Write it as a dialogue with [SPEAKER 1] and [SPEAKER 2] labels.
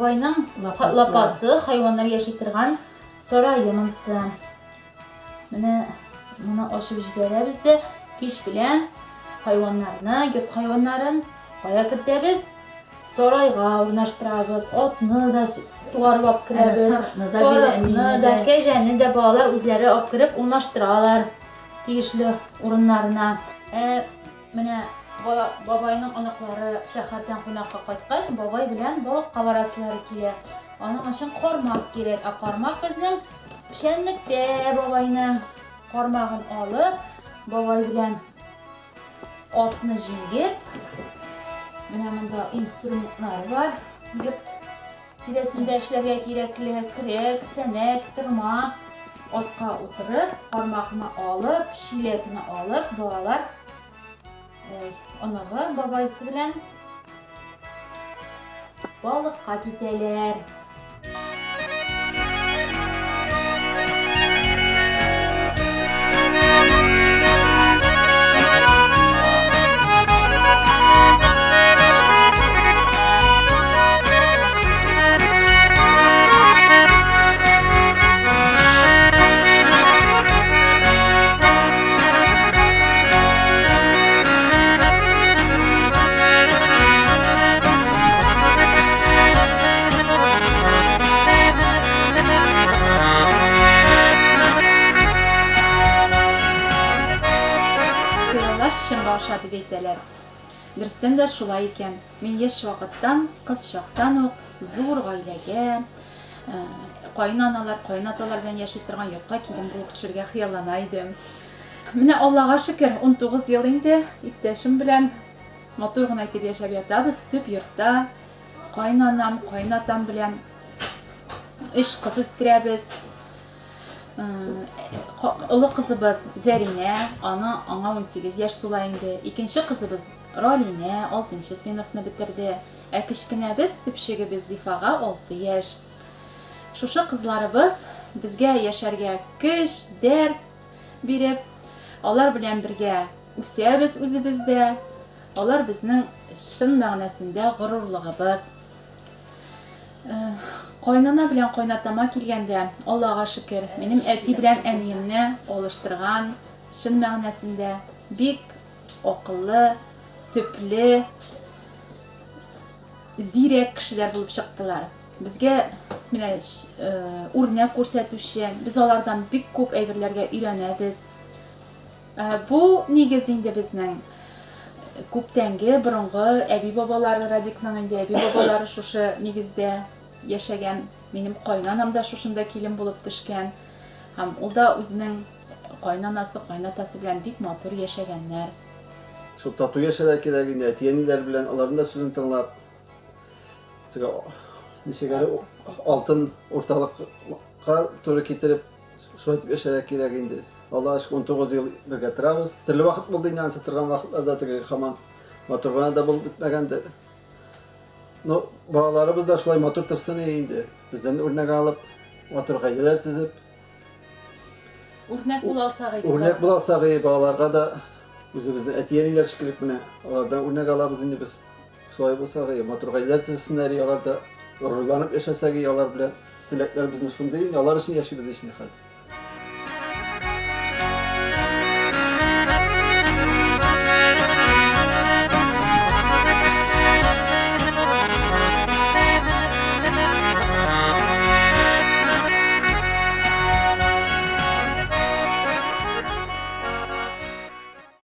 [SPEAKER 1] Бабайның лапасы, хайваннар яши торган сарае монысы. Менә моны ачып җибәрәбез дә, кич белән хайваннарны, йорт хайваннарын кая кертәбез? Сарайга урнаштырабыз. Атны да туарып алып керәбез. Сарыкны да, кәҗәне дә балалар үзләре алып кереп урнаштыралар тиешле урыннарына. Ә менә бабайның оныклары шәһәрдән кунакка кайткач, бабай белән балыкка барасылары килә. Аның өчен кармак кирәк. Ә кармак безнең печәнлектә бабайның кармагын алып, бабай белән атны җигеп, менә монда инструментлар бар. Йорт тирәсендә эшләргә кирәкле көрәк, сәнәк, тырма. Атка утырып, кармакны алып, чиләкне алып, балалар оныгы бабайсы белән балыкка китәләр. Хыяллар чынга аша дип әйтәләр. Дөрестән дә шулай икән. Мин яшь вакыттан, кыз чактан ук зур гаиләгә, каенаналар, каенаталар белән яши торган йортка килен булып төшергә хыяллана идем. Менә Аллага шөкер, 19 ел инде иптәшем белән матур гына итеп яшәп ятабыз. Төп йортта каенанам, каенатам белән өч кыз үстерәбез. Олы кызыбыз Зәринә, аны аңа 18 яшь тула инде. Икенче кызыбыз Ралинә 6 сыйныфны бетерде. Ә кечкенәбез, төпчегебез Зифага 6 яшь. Шушы кызларыбыз безгә яшәргә көч, дәрт биреп, алар белән бергә үсәбез үзебез дә. Алар безнең чын мәгънәсендә горурлыгыбыз. Кайнана белән кайнатама килгәндә, Аллага шөкер, минем әти белән әниемне алыштырган, чын мәгънәсендә бик акыллы, төпле, зирәк кешеләр булып чыктылар. Безгә менә үрнәк күрсәтүче, без алардан бик күп әйберләргә өйрәнәбез. Бу нигез инде безнең күптәнге, борынгы әби-бабалары, Радикның инде әби-бабалары шушы нигездә яшәгән. Минем кайнанам да шушында килен булып төшкән. Һәм ул да үзенең кайнанасы, кайнатасы белән бик матур яшәгәннәр.
[SPEAKER 2] Шул тату яшәргә кирәк инде, әти-әниләр белән, аларның да сүзен тыңлап. Ничек әле алтын урталыкка туры китереп, шулай итеп яшәргә кирәк инде. Аллага шөкер, 19 ел бергә торабыз. Төрле вакыт булды инде, ансы торган вакытларда теге һаман матур гына да булып бетмәгәндер. Ну, балаларыбыз да шулай матур торсын инде. Бездән үрнәк алып, матур гаиләләр төзеп.
[SPEAKER 1] Үрнәк була алсак иде.
[SPEAKER 2] Үрнәк була алсак иде балаларга да үзебезнең әти-әниләр шикелле менә алардан үрнәк алабыз инде без. Шулай булса иде, матур гаиләләр төзесеннәр, алар да горурланып яшәсәк, алар белән теләкләр безнең шундый инде, алар өчен яшибез ич инде хәзер.